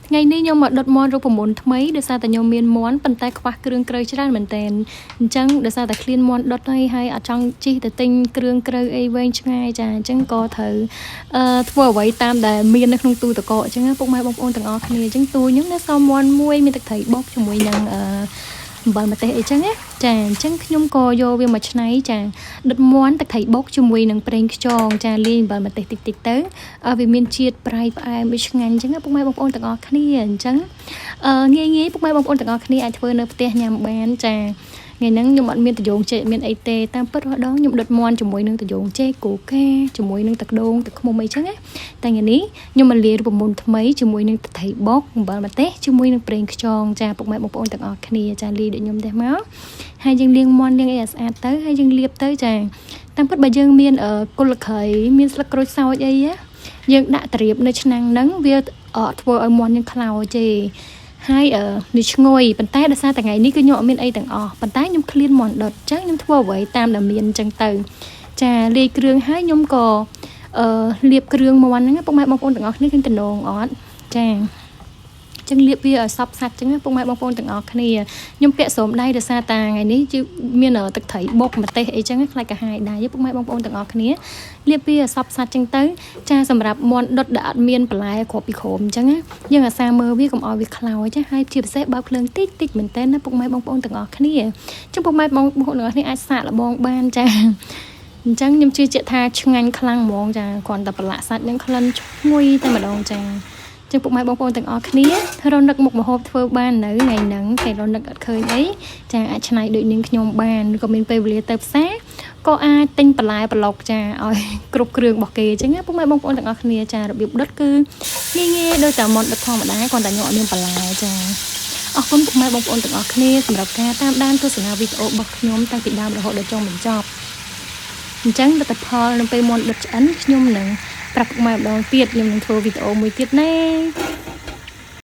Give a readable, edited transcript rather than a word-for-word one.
ថ្ងៃនេះខ្ញុំមកដុតមាន់រូបមន្តថ្មីដោយសារតែខ្ញុំមានមាន់ប៉ុន្តែខ្វះគ្រឿងក្រៅច្រើនមែនទែនអញ្ចឹងដោយសារតែឃ្លានមាន់ដុតហើយហើយអត់ចង់ជិះទៅទិញគ្រឿងក្រៅអីវែងឆ្ងាយចាអញ្ចឹងក៏ត្រូវអឺធ្វើអ្វីតាមដែលមាននៅក្នុងទូទឹកកកអញ្ចឹងណាពុកម៉ែបងប្អូនទាំងអស់គ្នាអញ្ចឹងទូខ្ញុំនៅសល់មាន់មួយមានទឹកត្រីបុកជាមួយនឹងអឺអំបិលម្ទេសអីចឹងណាចាអញ្ចឹងខ្ញុំក៏យកវាមកច្នៃចាដុតមាន់ទឹកត្រីបុកជាមួយនឹងប្រេងខ្យងចាលាយអំបិលម្ទេសតិចតិចទៅឲ្យវាមានជាតិប្រៃផ្អែមវាឆ្ងាញ់អញ្ចឹងណាពុកម៉ែបងប្អូនទាំងអស់គ្នាអញ្ចឹងអឺងាយងាយពុកម៉ែបងប្អូនទាំងអស់គ្នាអាចធ្វើនៅផ្ទះញ៉ាំបានចាថ្ងៃហ្នឹងខ្ញុំអត់មានត្រយងចេកមានអីទេតាមពិតរាល់ដងខ្ញុំដុតមាន់ជាមួយនឹងត្រយងចេកគោកាជាមួយនឹងទឹកដូងទឹកឃ្មុំអីចឹងណាតែថ្ងៃនេះខ្ញុំមកលាយរូបមន្តថ្មីជាមួយនឹងទឹកត្រីបុកអំបិលម្ទេសជាមួយនឹងប្រេងខ្យងចាពុកម៉ែបងប្អូនទាំងអស់គ្នាចាលាយដូចខ្ញុំទេមកហើយយើងលាងមាន់លាងអីឲ្យស្អាតទៅហើយយើងលាបទៅចាតាមពិតបើយើងមានគល់ក្រៃមានស្លឹកក្រូចសើចអីណាយើងដាក់ត្រៀបនៅឆ្នាំងហ្នឹងវាអត់ធ្វើឲ្យមាន់យើងខ្លោចទេហើយអឺនេះឈ្ងុយប៉ុន្តែដោយសារតែថ្ងៃនេះគឺខ្ញុំអត់មានអីទាំងអស់ប៉ុន្តែខ្ញុំឃ្លានមាន់ដុតអញ្ចឹងខ្ញុំធ្វើអ្វីតាមដែលមានអញ្ចឹងទៅចាលាយគ្រឿងហើយខ្ញុំក៏អឺលាបគ្រឿងមាន់ហ្នឹងពុកម៉ែបងប្អូនទាំងអស់គ្នាឃើញតំណងអត់ចាចឹងលាបវាឲ្យសព្វសាច់ចឹងណាពុកម៉ែបងប្អូនទាំងអស់គ្នាខ្ញុំពាក់ស្រោមដៃដោយសារតាថ្ងៃនេះជាមានទឹកត្រីបុកម្ទេសអីចឹងខ្លាចកាហាយដៃពុកម៉ែបងប្អូនទាំងអស់គ្នាលាបវាឲ្យសព្វសាច់ចឹងទៅចាសម្រាប់មាន់ដុតដែលអត់មានបន្លែគ្រាប់ពីក្រោមចឹងណាយើងអាសាមើលវាកុំឲ្យវាខ្លោចចាហើយជាពិសេសបើកភ្លើងតិចតិចមែនតើណាពុកម៉ែបងប្អូនទាំងអស់គ្នាចឹងពុកម៉ែបងប្អូនទាំងអស់គ្នាអាចសាកល្បងបានចាអញ្ចឹងខ្ញុំជឿជាក់ថាឆ្ងាញ់ខ្លាំងហ្មងចាគ្រាន់តែប្រឡាក់សាច់នឹងក្លិនឈ្ងុយតែម្ដងចាចឹងពុកម៉ែបងប្អូនទាំងអស់គ្នារនឹកមុខម្ហូបធ្វើបាននៅថ្ងៃហ្នឹងតែរនឹកអត់ឃើញអីចាអាចឆ្នៃដូចនាងខ្ញុំបានឬក៏មានពេលវេលាទៅផ្សារក៏អាចទិញបន្លែប្លុកចាឲ្យគ្រប់គ្រឿងរបស់គេអញ្ចឹងណាពុកម៉ែបងប្អូនទាំងអស់គ្នាចារបៀបដុតគឺងាយងាយដូចតែមាន់ដុតធម្មតាគ្រាន់តែខ្ញុំអត់មានបន្លែចាអរគុណពុកម៉ែបងប្អូនទាំងអស់គ្នាសម្រាប់ការតាមដានទស្សនាវីដេអូរបស់ខ្ញុំតាំងពីដើមរហូតដល់ចុងបញ្ចប់អញ្ចឹងលទ្ធផលនៅពេលមាន់ដុតឆ្អិនខ្ញុំនឹងប្រាប់ពុកម៉ែម្ដងទៀតខ្ញុំនឹងធ្វើវីដេអូមួយទៀតណា។